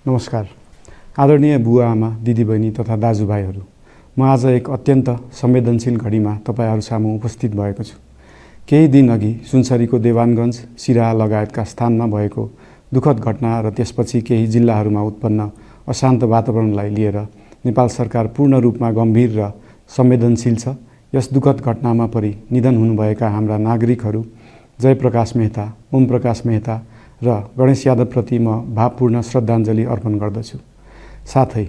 नमस्कार। आदरणीय बुवा आमा, दिदीबहिनी तथा दाजुभाइहरू, म आज एक अत्यन्त संवेदनशील घडीमा तपाईहरू सामु उपस्थित भएको छु। केही दिन अघि सुनसरीको देवानगञ्ज, सिराहा लगायतका स्थानमा भएको दुःखद घटना र त्यसपछि केही जिल्लाहरूमा उत्पन्न अशान्त वातावरणलाई लिएर नेपाल सरकार पूर्ण रूपमा गम्भीर र संवेदनशील छ। यस दुःखद घटनामा परि निधन हुनुभएका हाम्रा नागरिकहरू जयप्रकाश मेहता, ओम प्रकाश मेहता र गणेश यादवप्रति म भावपूर्ण श्रद्धाञ्जली अर्पण गर्दछु। साथै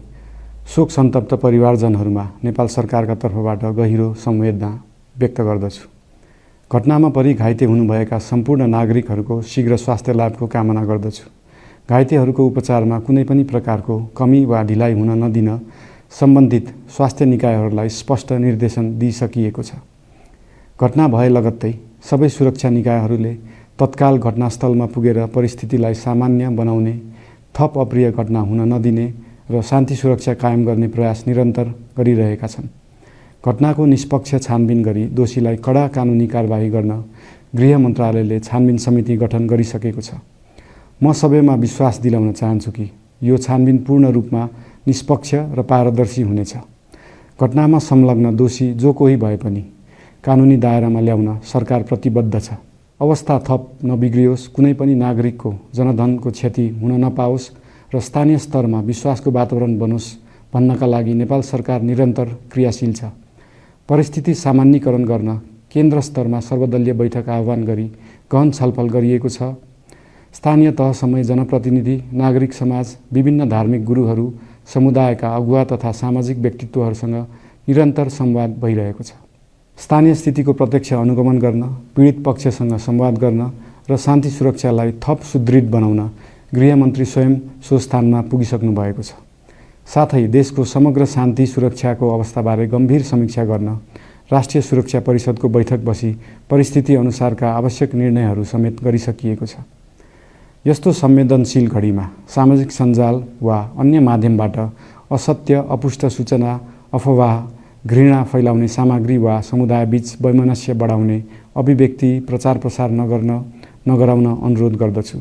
शोक सन्तप्त परिवारजनहरूमा नेपाल सरकारका तर्फबाट गहिरो संवेदना व्यक्त गर्दछु। घटनामा परि घाइते हुनुभएका सम्पूर्ण नागरिकहरूको शीघ्र स्वास्थ्य लाभको कामना गर्दछु। घाइतेहरूको उपचारमा कुनै पनि प्रकारको कमी वा ढिलाइ हुन नदिन सम्बन्धित स्वास्थ्य निकायहरूलाई स्पष्ट निर्देशन दिइसकिएको छ। घटना भए लगत्तै सबै सुरक्षा निकायहरूले तत्काल घटनास्थलमा पुगेर परिस्थितिलाई सामान्य बनाउने, थप अप्रिय घटना हुन नदिने र शान्ति सुरक्षा कायम गर्ने प्रयास निरन्तर गरिरहेका छन्। घटनाको निष्पक्ष छानबिन गरी दोषीलाई कडा कानुनी कारबाही गर्न गृह मन्त्रालयले छानबिन समिति गठन गरिसकेको छ। म सबैमा विश्वास दिलाउन चाहन्छु कि यो छानबिन पूर्ण रूपमा निष्पक्ष र पारदर्शी हुनेछ। घटनामा संलग्न दोषी जो कोही भए पनि कानुनी दायरामा ल्याउन सरकार प्रतिबद्ध छ। अवस्था थप नबिग्रियोस्, कुनै पनि नागरिकको जनधनको क्षति हुन नपाओस् र स्थानीय स्तरमा विश्वासको वातावरण बनोस् भन्नका लागि नेपाल सरकार निरन्तर क्रियाशील छ। परिस्थिति सामान्यीकरण गर्न केन्द्र स्तरमा सर्वदलीय बैठक आह्वान गरी गहन छलफल गरिएको छ। स्थानीय तहसम्मै जनप्रतिनिधि, नागरिक समाज, विभिन्न धार्मिक गुरुहरू, समुदायका अगुवा तथा सामाजिक व्यक्तित्वहरूसँग निरन्तर संवाद भइरहेको छ। स्थानीय स्थितिको प्रत्यक्ष अनुगमन गर्न, पीडित पक्षसँग संवाद गर्न र शान्ति सुरक्षालाई थप सुदृढ बनाउन गृहमन्त्री स्वयं सो स्थानमा पुगिसक्नु भएको छ। साथै देशको समग्र शान्ति सुरक्षाको अवस्थाबारे गम्भीर समीक्षा गर्न राष्ट्रिय सुरक्षा परिषदको बैठक बसी परिस्थिति अनुसारका आवश्यक निर्णयहरू समेत गरिसकिएको छ। यस्तो संवेदनशील घडीमा सामाजिक सञ्जाल वा अन्य माध्यमबाट असत्य, अपुष्ट सूचना, अफवाह, घृणा फैलाउने सामग्री वा समुदायबीच वैमनस्य बढाउने अभिव्यक्ति प्रचार प्रसार नगराउन अनुरोध गर्दछु।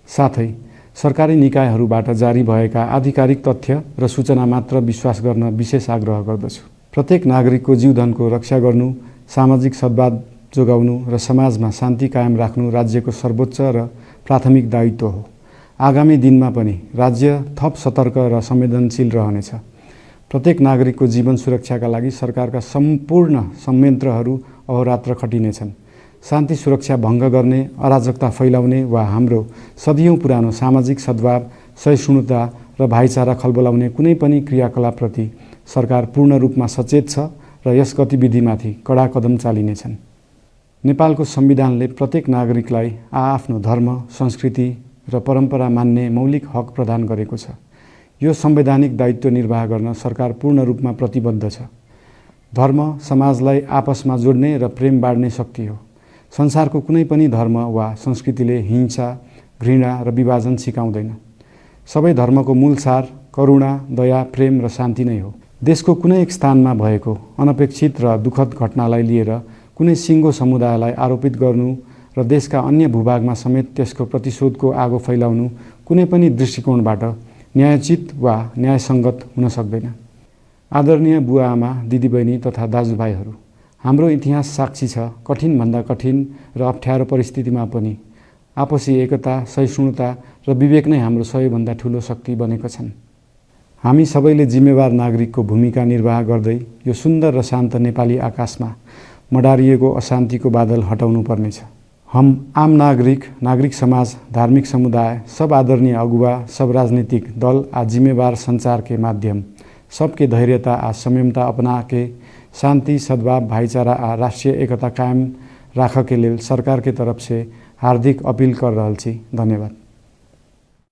साथै सरकारी निकायहरूबाट जारी भएका आधिकारिक तथ्य र सूचना मात्र विश्वास गर्न विशेष आग्रह गर्दछु। प्रत्येक नागरिकको जीवधनको रक्षा गर्नु, सामाजिक सद्भाव जोगाउनु र समाजमा शान्ति कायम राख्नु राज्यको सर्वोच्च र प्राथमिक दायित्व हो। आगामी दिनमा पनि राज्य थप सतर्क र संवेदनशील रहनेछ। प्रत्येक नागरिकको जीवन सुरक्षाका लागि सरकारका सम्पूर्ण संयन्त्रहरू अहोरात्र खटिनेछन्। शान्ति सुरक्षा भङ्ग गर्ने, अराजकता फैलाउने वा हाम्रो सदियौं पुरानो सामाजिक सद्भाव, सहिष्णुता र भाइचारा खलबलाउने कुनै पनि क्रियाकलापप्रति सरकार पूर्ण रूपमा सचेत छ र यस गतिविधिमाथि कडा कदम चालिनेछन्। नेपालको संविधानले प्रत्येक नागरिकलाई आआफ्नो धर्म, संस्कृति र परम्परा मान्ने मौलिक हक प्रदान गरेको छ। यो संवैधानिक दायित्व निर्वाह गर्न सरकार पूर्ण रूपमा प्रतिबद्ध छ। धर्म समाजलाई आपसमा जोड्ने र प्रेम बाँड्ने शक्ति हो। संसारको कुनै पनि धर्म वा संस्कृतिले हिंसा, घृणा र विभाजन सिकाउँदैन। सबै धर्मको मूल सार करुणा, दया, प्रेम र शान्ति नै हो। देशको कुनै एक स्थानमा भएको अनपेक्षित र दुःखद घटनालाई लिएर कुनै सिङ्गो समुदायलाई आरोपित गर्नु र देशका अन्य भूभागमा समेत त्यसको प्रतिशोधको आगो फैलाउनु कुनै पनि दृष्टिकोणबाट न्यायोचित वा न्यायसङ्गत हुन सक्दैन। आदरणीय बुवा आमा, दिदीबहिनी तथा दाजुभाइहरू, हाम्रो इतिहास साक्षी छ कठिनभन्दा कठिन र अप्ठ्यारो परिस्थितिमा पनि आपसी एकता, सहिष्णुता र विवेक नै हाम्रो सबैभन्दा ठूलो शक्ति बनेका छन्। हामी सबैले जिम्मेवार नागरिकको भूमिका निर्वाह गर्दै यो सुन्दर र शान्त नेपाली आकाशमा मडारिएको अशान्तिको बादल हटाउनु पर्नेछ। हम आम नागरिक, नागरिक समाज, धार्मिक समुदाय, सब आदरणीय अगुवा, सब राजनीतिक दल आ जिम्मेवार संचार के माध्यम सबके धैर्यता आ संयमता अपना के शांति, सद्भाव, भाईचारा आ राष्ट्रीय एकता कायम राख के लेल सरकार के तरफ से हार्दिक अपील कर रहल छी। धन्यवाद।